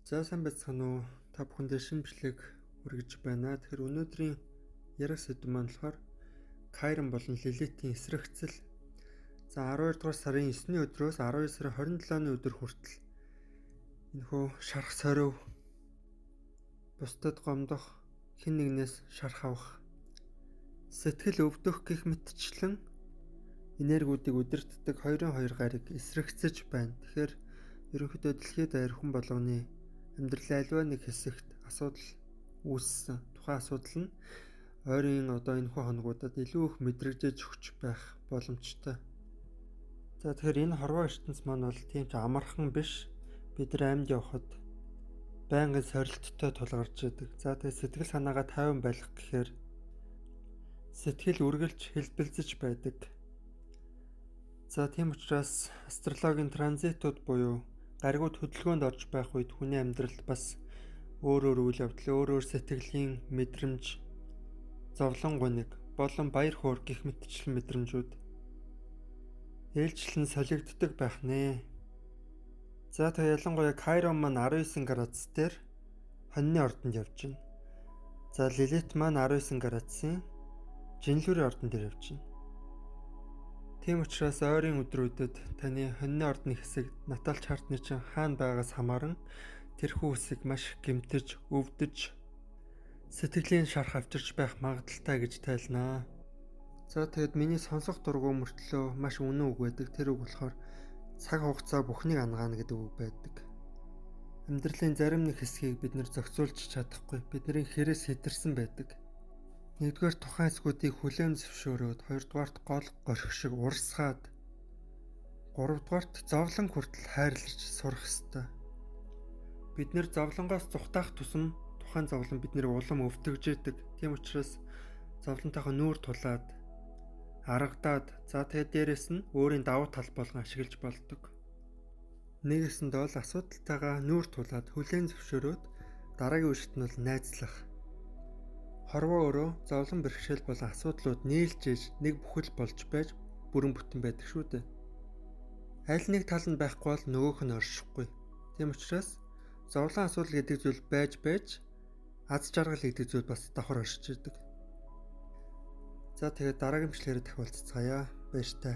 За, сайн байцгаана уу? Та бүхэндээ шинэ бичлэг хүргэж байна. Тэгэхээр өнөөдрийн ярих сэдэв маань болохоор Кайрон болон Лилитийн эсрэгцэл. За, 12 дугаар сарын 9-ний өдрөөс 12 сарын 27-ны өдөр хүртэл энэхүү шарх сорив, бусдад гомдох, хэн нэгнээс шарх авах, сэтгэл өвдөх гэх мэтчлэн энергиудыг удирддаг 2-2 гариг эсрэгцэж байна. Тэгэхээр ерөнхийдөө дэлхийд даяар хүн болгоны амьдралын аливаа нэг хэсэгт асуудал үүссэн. Тухайн асуудал нь ойрын одоо энэ хүү хоногудад илүү их мэдрэгдэж өгч байх боломжтой. За, тэгэхээр энэ хорвоо ертөнц маань бол тийм ч амархан биш. Бид нар амьд явхад байнгын сорилттой тулгарч идэг. За, тэгээд сэтгэл санаагаа тайван байлгах гэхээр сэтгэл үргэлж хэлбэлзэж байдаг. За, тийм учраас астрологийн транзитууд буюу гаригууд хөдөлгөөнд орж байх үед хүний амьдралд бас өөр өөр үйл явдал, өөр өөр сэтгэлийн мэдрэмж, зовлон гуниг болон баяр хөөр гэх мэтчлэн мэдрэмжүүд ээлжлэн солигддог байх нэ. За, тэгээ ялангуяа Кайрон маань 19 градус дээр хоньны ордонд явж байна. За, Лилит маань 19 градусын жинлүүрийн ордон дээр явж байна. Тийм учраас ойрын өдрүүдэд таны хоньны ордны хэсэг natal chart ны чинь хаана байгаас хамааран тэрхүү хэсэг маш их гэмтэж, өвдөж, сэтгэлийн шарх авчирч байх магадлалтай гэж тайлнаа. За, тэгэд миний сонсох дургүй мөртлөө маш үнэн үг байдаг. Тэр үг болохоор цаг хугацаа бүхнийг анагаана гэдэг үг байдаг. Амьдралын зарим нэг хэсгийг бид нар зохицуулж чадахгүй. Бидний хэрэгс хэтэрсэн байдаг. Нэгдүгээр, тухайн хэсгүүдийг хүлээн зөвшөөрөөд, хоёрдугаарт гол горхи шиг урсгаад, гуравдугаарт зовлон хүртэл хайрлаж сурах ёстой. Бид нар зовлонгоос зугтаах тусам тухайн зовлон биднийг улам өвтгөж идэг. Тийм учраас зовлонтойхоо нүүр тулаад, аргадаад, за, тэгээд дээрэс нь өөрийн давуу тал болгон ашиглаж болдог. Нэгэсэндээ бол асуудалтайгаа нүүр тулаад, хүлээн зөвшөөрөөд, дараагийн үе шат нь бол найзлах. Хорвоо өөрөө зовлон, бэрхшээл болон асуудлууд нийлж иж нэг бүхэл болж байж бүрэн бүтэн байдаг шүү дээ. Аль нэг тал нь байхгүй бол нөгөөх нь оршихгүй. Тийм учраас зовлон, асуудал гэдэг зүйл байж байж аз жаргал гэдэг зүйл бас давхар оршиж идэг. За, тэгээд дараагийн бичлэгээр дахин уулзацгаая. Баяртай.